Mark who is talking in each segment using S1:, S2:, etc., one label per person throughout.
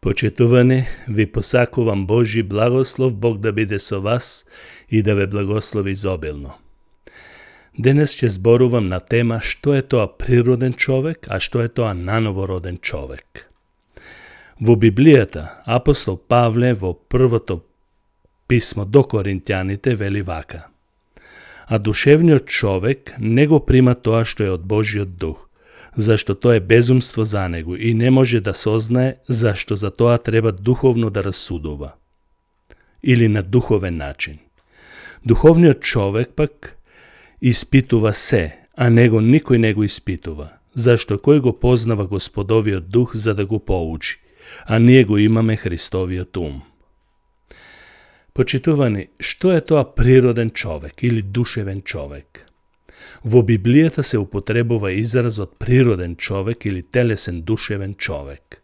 S1: Почитувани, ви посакувам Божи благослов, Бог да биде со вас и да ве благослови изобилно. Денес ќе зборувам на тема што е тоа природен човек, а што е тоа нановороден човек. Во Библијата, апостол Павле во првото писмо до Коринтјаните вели вака: а душевниот човек не го прима тоа што е од Божиот дух, зашто тоа е безумство за него и не може да сознае, зашто за тоа треба духовно да расудува. Или на духовен начин. Духовниот човек пак испитува се, а него никој не го испитува, зашто кој го познава Господовиот дух за да го поучи, а ние го имаме Христовиот ум. Почитувани, што е тоа природен човек или душевен човек? Во Библијата се употребува изразот природен човек или телесен душевен човек.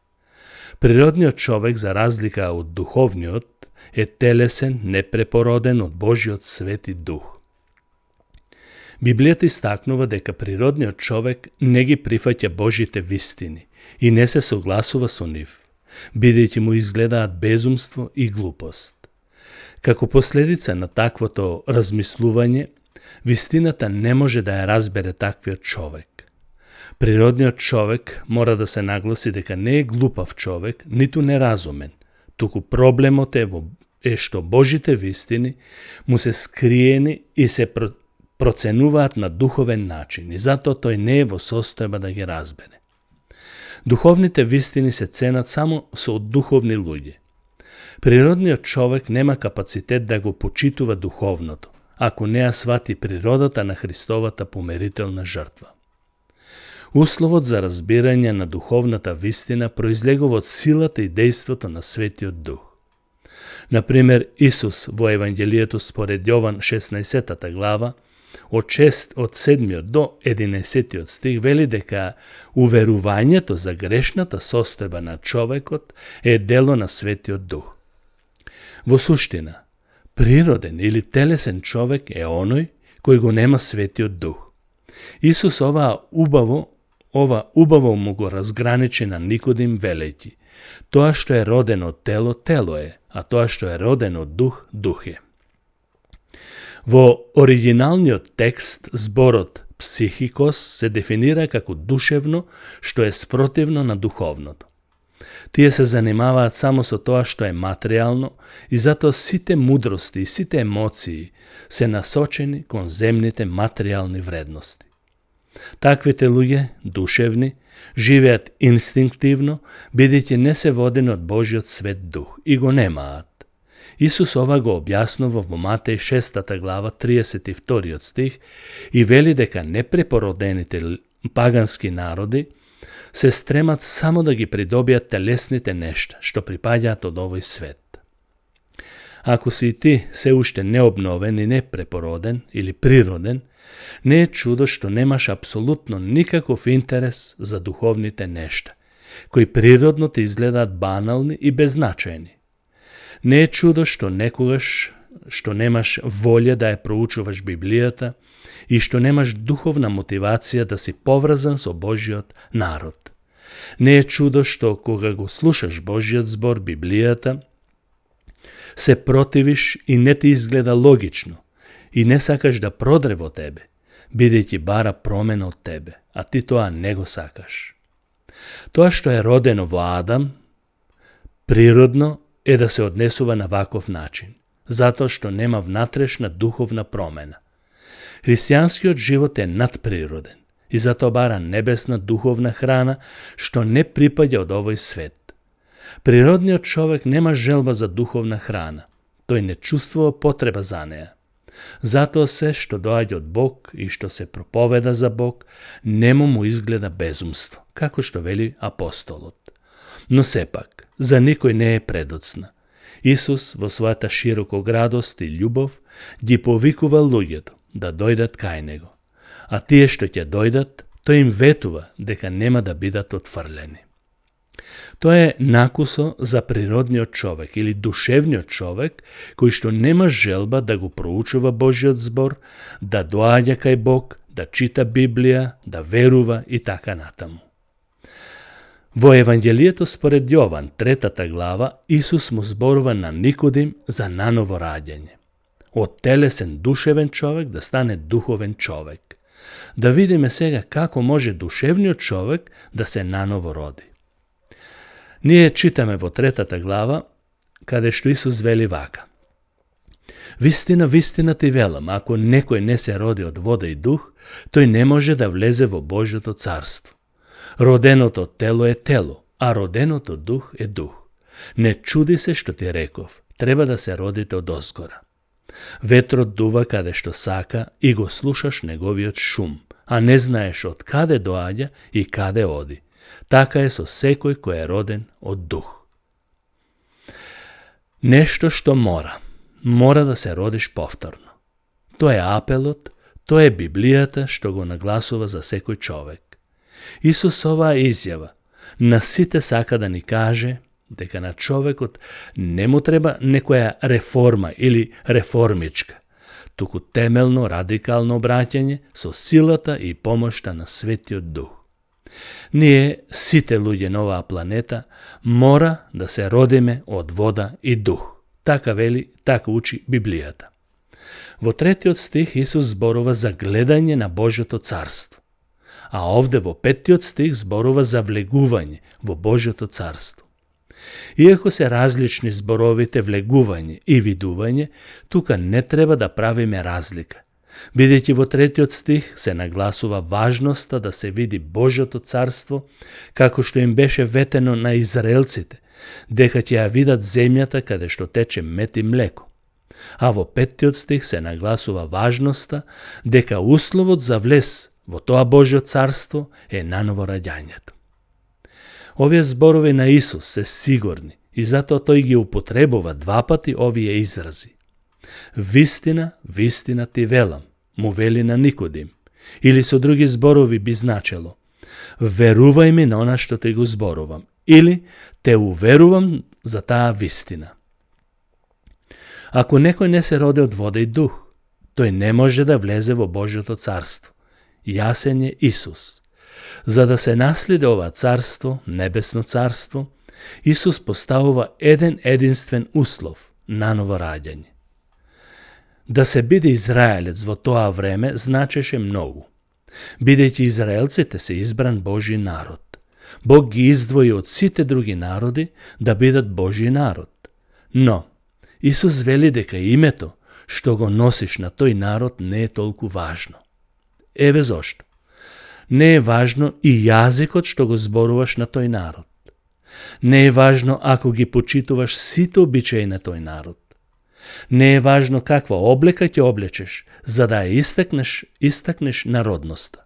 S1: Природниот човек, за разлика од духовниот, е телесен, непрепороден од Божиот свети дух. Библијата истакнува дека природниот човек не ги прифаќа Божите вистини и не се согласува со нив, бидејќи му изгледаат безумство и глупост. Како последица на таквото размислување, вистината не може да ја разбере таквиот човек. Природниот човек мора да се нагласи дека не е глупав човек, ниту неразумен, туку проблемот е што Божите вистини му се скриени и се проценуваат на духовен начин и затоа тој не е во состојба да ги разбере. Духовните вистини се ценат само со духовни луѓе. Природниот човек нема капацитет да го почитува духовното, ако не ја свати природата на Христовата померителна жртва. Условот за разбирање на духовната вистина произлегува од силата и дејството на Светиот Дух. Например, Исус во Евангелието според Јован 16 глава, од 7 до 11 стих вели дека уверувањето за грешната состојба на човекот е дело на Светиот Дух. Во суштина, природен или телесен човек е оној кој го нема Светиот Дух. Исус ова убаво му го разграничи на Никодим велејќи: тоа што е родено од тело, тело е, а тоа што е родено од дух, дух е. Во оригиналниот текст зборот психикос се дефинира како душевно, што е спротивно на духовното. Тие се занимаваат само со тоа што е материјално и затоа сите мудрости и сите емоции се насочени кон земните материјални вредности. Таквите луѓе, душевни, живеат инстинктивно, бидејќи не се водени од Божиот свет дух и го немаат. Исус ова го објаснува во Матеј 6 глава 32 стих и вели дека непрепородените пагански народи се стремат само да ги придобијат телесните нешта што припаѓаат од овој свет. Ако си и ти се уште необновен и непрепороден или природен, не е чудо што немаш апсолутно никаков интерес за духовните нешта, кои природно ти изгледаат банални и беззначајни. Не е чудо што некогаш што немаш волја да ја проучуваш Библијата и што немаш духовна мотивација да си поврзан со Божиот народ. Не е чудо што кога го слушаш Божиот збор Библијата, се противиш и не ти изгледа логично и не сакаш да продре во тебе, бидејќи бара промена од тебе, а ти тоа не го сакаш. Тоа што е родено во Адам, природно е да се однесува на ваков начин, затоа што нема внатрешна духовна промена. Христијанскиот живот е надприроден и затоа бара небесна духовна храна што не припаѓа од овој свет. Природниот човек нема желба за духовна храна, тој не чувствува потреба за неа. Затоа се што доаѓа од Бог и што се проповеда за Бог, нему му изгледа безумство, како што вели апостолот. Но сепак, за никој не е предоцна. Исус во својата широкоградост и љубов ги повикува луѓето да дојдат кај него, а тие што ќе дојдат, тој им ветува дека нема да бидат отфрлени. Тоа е накусо за природниот човек или душевниот човек кој што нема желба да го проучува Божиот збор, да доаѓа кај Бог, да чита Библија, да верува и така натаму. Во Евангелието според Јован, 3 глава, Исус му зборува на Никодим за наново раѓање. Од телесен душевен човек да стане духовен човек. Да видиме сега како може душевниот човек да се наново роди. Ние читаме во 3 глава, каде што Исус вели вака: Вистина, вистина ти велам, ако некој не се роди од вода и дух, тој не може да влезе во Божјото царство. Роденото тело е тело, а роденото дух е дух. Не чуди се што ти реков, треба да се родите од озгора. Ветрот дува каде што сака и го слушаш неговиот шум, а не знаеш од каде доаѓа и каде оди. Така е со секој кој е роден од дух. Нешто што мора да се родиш повторно. Тоа е апелот, тоа е Библијата што го нагласува за секој човек. Исус оваа изјава на сите сака да ни каже дека на човекот не му треба некоја реформа или реформичка, туку темелно, радикално обраќање со силата и помошта на Светиот Дух. Ние, сите луѓе на оваа планета, мора да се родиме од вода и дух. Така вели, така учи Библијата. Во 3 стих Исус зборува за гледање на Божјото царство, а овде во 5 стих зборува за влегување во Божјото царство. Иако се различни зборовите влегување и видување, тука не треба да правиме разлика, бидејќи во 3 стих се нагласува важноста да се види Божјото царство, како што им беше ветено на израелците, дека ќе ја видат земјата каде што тече мед и млеко. А во 5 стих се нагласува важноста дека условот за влез во тоа Божјо царство е наново раѓањето. Овие зборови на Исус се сигурни и затоа тој ги употребува 2 пати овие изрази. Вистина, вистина ти велам, му вели на Никодим, или со други зборови би значело: верувај ми на она што те го зборувам, или те уверувам за таа вистина. Ако некој не се роди од вода и дух, тој не може да влезе во Божјото царство. Јасен е Исус. За да се наследи ова царство, небесно царство, Исус поставува еден единствен услов – наново раѓање. Да се биде израелец во тоа време значеше многу, бидејќи израелците се избран Божји народ. Бог ги издвои од сите други народи да бидат Божји народ. Но Исус вели дека името што го носиш на тој народ не е толку важно. Еве зошто. Не е важно и јазикот што го зборуваш на тој народ. Не е важно ако ги почитуваш сите обичаи на тој народ. Не е важно каква облека ќе облечеш, за да ја истакнеш народноста.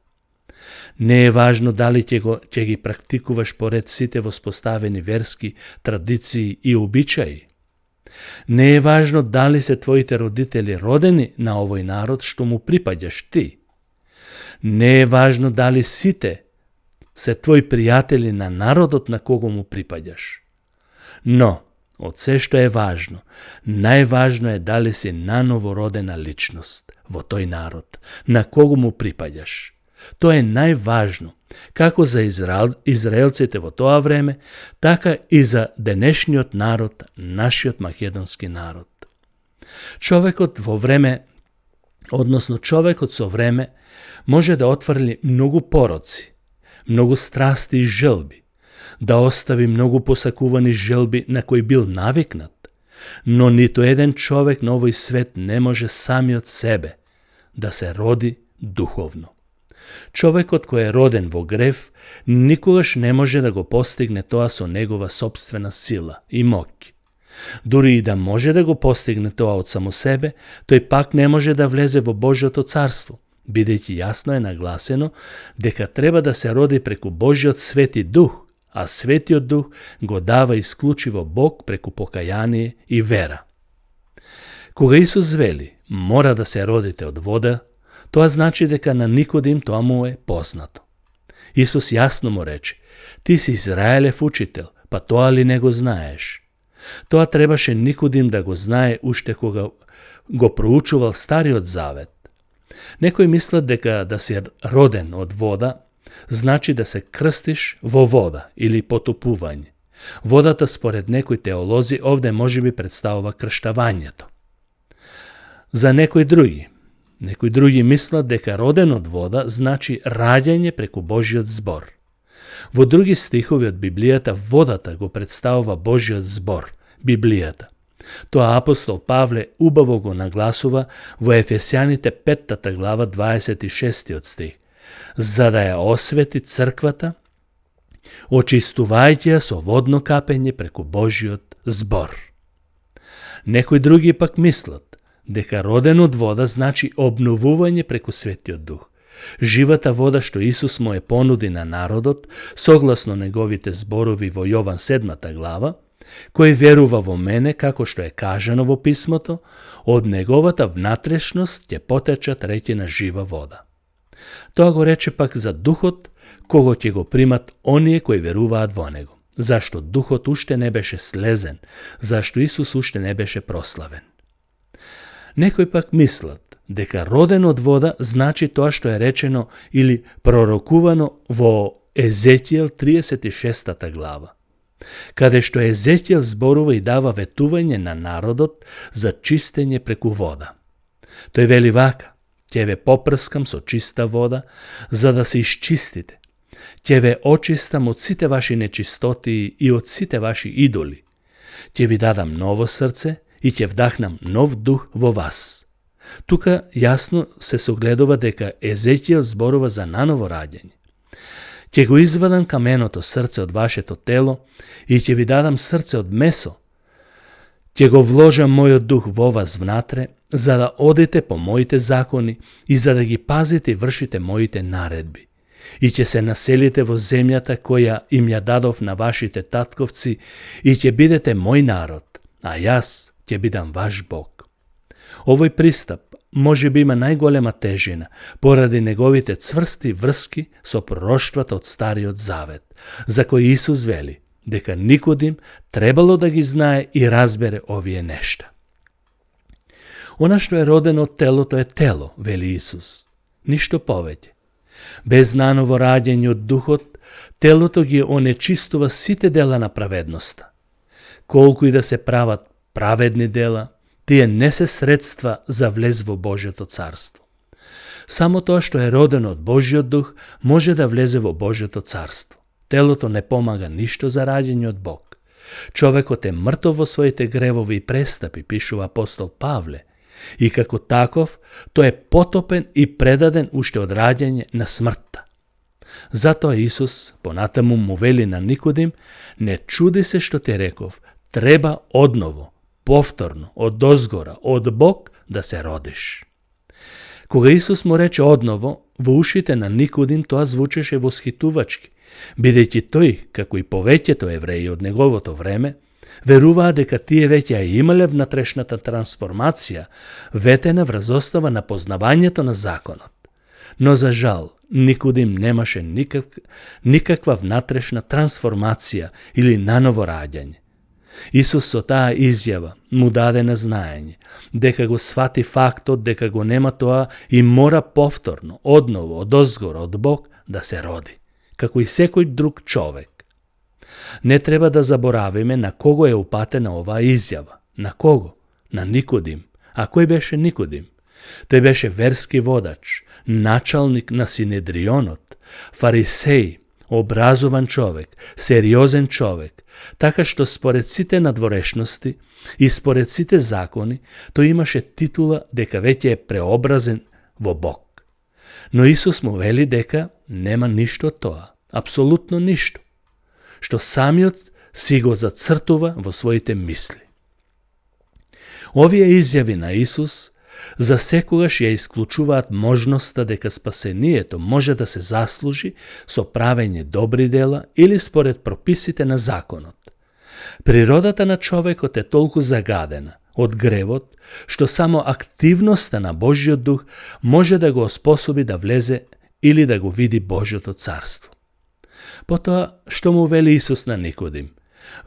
S1: Не е важно дали ќе ги практикуваш поред сите воспоставени верски традиции и обичаи. Не е важно дали се твоите родители родени на овој народ што му припаѓаш ти. Не е важно дали сите се твои пријатели на народот на кого му припаѓаш. Но, од се што е важно, најважно е дали си наново родена личност во тој народ, на кого му припаѓаш. Тоа е најважно, како за израелците во тоа време, така и за денешниот народ, нашиот македонски народ. Човекот со време, може да отфрли многу пороци, многу страсти и желби, да остави многу посакувани желби на кои бил навикнат, но ниту еден човек на овој свет не може самиот себе да се роди духовно. Човекот кој е роден во грев, никогаш не може да го постигне тоа со негова собствена сила и моќ. Дури и да може да го постигне тоа од само себе, тој пак не може да влезе во Божјото царство, бидејќи јасно е нагласено дека треба да се роди преку Божјиот Свети Дух, а Светиот Дух го дава исклучиво Бог преку покаяние и вера. Кога Исус вели, мора да се родите од вода, тоа значи дека на Никодим тоа му е познато. Исус јасно му рече: ти си Израелев учител, па тоа ли не го знаеш? Тоа требаше Никодим да го знае уште кога го проучувал Стариот Завет. Некои мислат дека да си роден од вода значи да се крстиш во вода или потопување. Водата според некои теолози овде може би представува крштавањето. За некои други мислат дека роден од вода значи раѓање преку Божиот збор. Во други стихови од Библијата водата го представува Божиот збор, Библијата. Тоа апостол Павле убаво го нагласува во Ефесјаните 5 глава 26 стих, за да ја освети црквата, очистувајќи ја со водно капење преку Божиот збор. Некои други пак мислат дека роден од вода значи обновување преку Светиот Дух. Живата вода што Исус му е понуди на народот, согласно неговите зборови во Јован 7 глава, кој верува во мене, како што е кажано во писмото, од неговата внатрешност ќе потечат реки на жива вода. Тоа го рече пак за Духот, кого ќе го примат оние кои веруваат во него, зашто Духот уште не беше слезен, зашто Исус уште не беше прославен. Некои пак мислат дека роден од вода значи тоа што е речено или пророкувано во Езекијел 36 глава, каде што Езекијел зборува и дава ветување на народот за чистење преку вода. Тој вели вака: ќе ве попрскам со чиста вода, за да се исчистите. Ќе ве очистам од сите ваши нечистоти и од сите ваши идоли. Ќе ви дадам ново срце и ќе вдахнам нов дух во вас. Тука јасно се согледува дека Езекијел зборува за наново раѓање. Ќе го извадам каменото срце од вашето тело и ќе ви дадам срце од месо. Ќе го вложам мојот дух во вас внатре, за да одите по моите закони и за да ги пазите и вршите моите наредби. И ќе се населите во земјата која им ја дадов на вашите татковци и ќе бидете мој народ, а јас ќе бидам ваш Бог. Овој пристап може би има најголема тежина поради неговите цврсти врски со пророштвата од Стариот Завет, за кои Исус вели дека Никодим требало да ги знае и разбере овие нешта. Она што е родено од телото е тело, вели Исус, ништо повеќе. Без наново раѓање од Духот, телото ги онечистува сите дела на праведноста. Колку и да се прават праведни дела, тие не се средства за влез во Божјото царство. Само тоа што е родено од Божјиот Дух може да влезе во Божјото царство. Телото не помага ништо за раѓање од Бог. Човекот е мртов во своите гревови и престапи, пишува апостол Павле, и како таков тој е потопен и предаден уште од раѓање на смртта. Затоа Исус понатаму му вели на Никодим: не чуди се што ти реков, треба одново, повторно, од озгора, од Бог да се родиш. Кога Исус му рече одново, во ушите на Никодим тоа звучеше восхитувачки, бидејќи тој, како и повеќето евреи од неговото време, веруваа дека тие веќе ја имале внатрешната трансформација, ветена врз основа на познавањето на законот. Но за жал, Никодим немаше никаква внатрешна трансформација или наново раѓање. Исус со таа изјава му даде на знаење дека го свати фактот дека го нема тоа и мора повторно, одново, од озгора, од Бог да се роди, како и секој друг човек. Не треба да заборавиме на кого е упатена оваа изјава. На кого? На Никодим. А кој беше Никодим? Тој беше верски водач, началник на Синедрионот, фарисеј, образован човек, сериозен човек, така што според сите надворешности и според сите закони, тој имаше титула дека веќе е преобразен во Бог. Но Исус му вели дека нема ништо од тоа, апсолутно ништо, што самиот си го зацртува во своите мисли. Овие изјави на Исус за секогаш ја исклучуваат можноста дека спасението може да се заслужи со правење добри дела или според прописите на законот. Природата на човекот е толку загадена од гревот, што само активноста на Божјиот Дух може да го способи да влезе или да го види Божјото царство. Потоа, што му вели Исус на Никодим?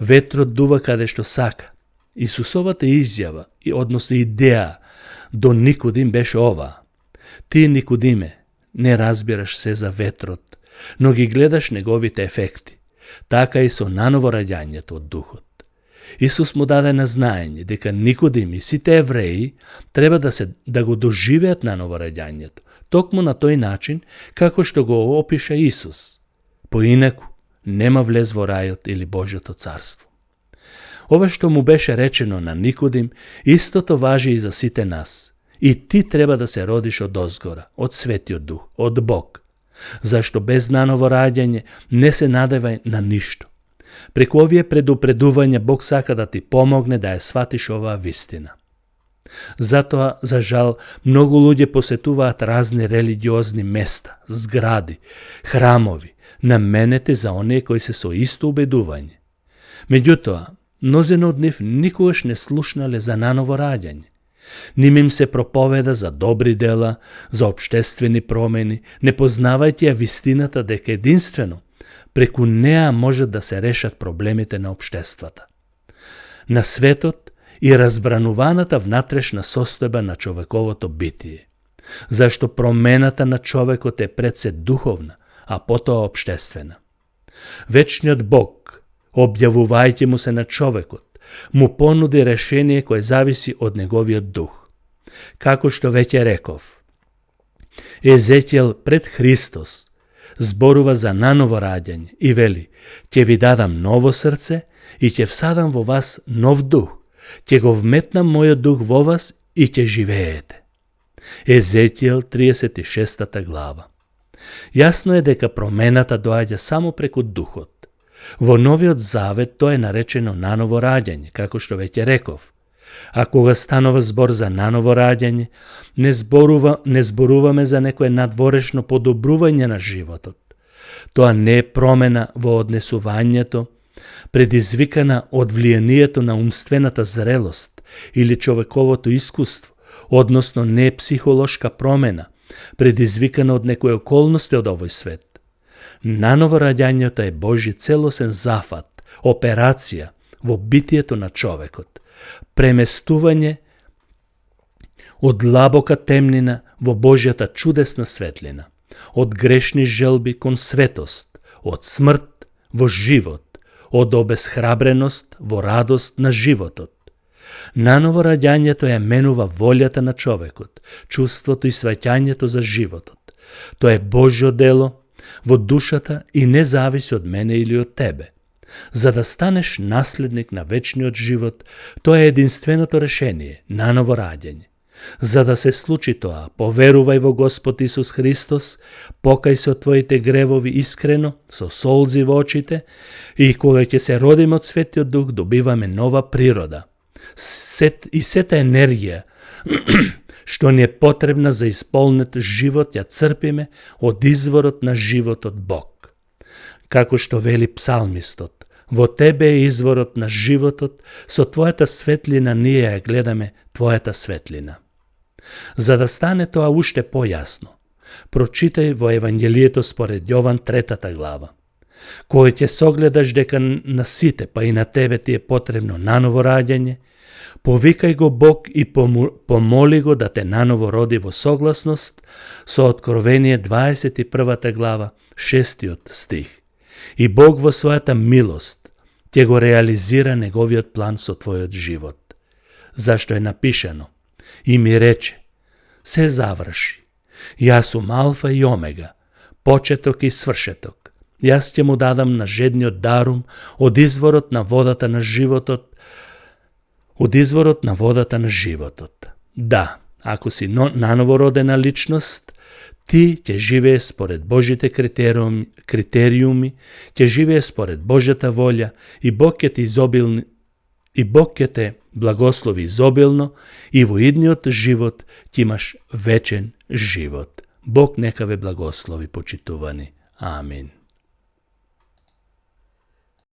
S1: Ветрот дува каде што сака. Исусовата изјава, односно идеја до Никодим беше ова: ти, Никодиме, не разбираш се за ветрот, но ги гледаш неговите ефекти. Така и со наново раѓањето од Духот. Исус му даде на знаење дека Никодим и сите евреи треба да го доживеат наново раѓањето, токму на тој начин како што го опиша Исус. Поинаку нема влез во рајот или Божјото царство. Ова што му беше речено на Никодим, истото важи и за сите нас. И ти треба да се родиш од озгора, од Светиот Дух, од Бог. Зашто без наново раѓање не се надевај на ништо. Преку овие предупредувања Бог сака да ти помогне да ја сватиш оваа вистина. Затоа, за жал, многу луѓе посетуваат разни религиозни места, згради, храмови, наменети за оние кои се со исто убедување. Меѓутоа, мнозина од нив никогаш не слушнале за наново раѓање. Ним им се проповеда за добри дела, за општествени промени, не познавајќи ја вистината дека единствено преку неа можат да се решат проблемите на општествата, на светот и разбрануваната внатрешна состојба на човековото битие. Зашто промената на човекот е пред се духовна, а потоа општествена. Вечниот Бог, објавувајќи му се на човекот, му понуди решение кое зависи од неговиот дух. Како што веќе реков, Езекијел пред Христос зборува за наново раѓање и вели: ќе ви дадам ново срце и ќе всадам во вас нов дух, ќе го вметнам мојот дух во вас и ќе живеете. Езекијел 36 глава. Јасно е дека промената доаѓа само преку духот. Во Новиот Завет тоа е наречено наново раѓање, како што веќе реков. А кога станува збор за наново раѓање, не зборуваме за некое надворешно подобрување на животот. Тоа не е промена во однесувањето, предизвикана од влијанието на умствената зрелост или човековото искуство, односно не е психолошка промена, предизвикана од некои околности од овој свет. Наново раѓањето е Божји целосен зафат, операција во битието на човекот, преместување од длабока темнина во Божјата чудесна светлина, од грешни желби кон светост, од смрт во живот, од обесхрабреност во радост на животот. Наново раѓањето ја менува волјата на човекот, чувството и сваќањето за животот. Тоа е Божјо дело во душата и не зависи од мене или од тебе. За да станеш наследник на вечниот живот, тоа е единственото решение, наново раѓање. За да се случи тоа, поверувај во Господ Исус Христос, покај се од твоите гревови искрено, со солзи во очите, и кога ќе се родиме од Светиот Дух, добиваме нова природа. И сета енергија што ни е потребна за исполнет живот, ја црпиме од изворот на животот Бог. Како што вели псалмистот, во тебе е изворот на животот, со твојата светлина ние ја гледаме твојата светлина. За да стане тоа уште појасно, прочитај во Евангелието според Јован 3 глава. Кој ќе согледаш дека на сите, па и на тебе ти е потребно наново раѓање, повикај го Бог и помоли го да те наново роди во согласност со Откровение 21 глава, 6 стих. И Бог во својата милост ќе го реализира неговиот план со твојот живот. Зашто е напишано: и ми рече, се заврши. Јас сум Алфа и Омега, почеток и свршеток. Јас ќе му дадам на жедниот дарум од изворот на водата на животот, Да, ако си наново родена личност, ти ќе живее според Божите критериуми, ќе живее според Божјата волја и Бог ќе те благослови изобилно и во идниот живот ќе имаш вечен живот. Бог нека ве благослови, почитувани. Амин.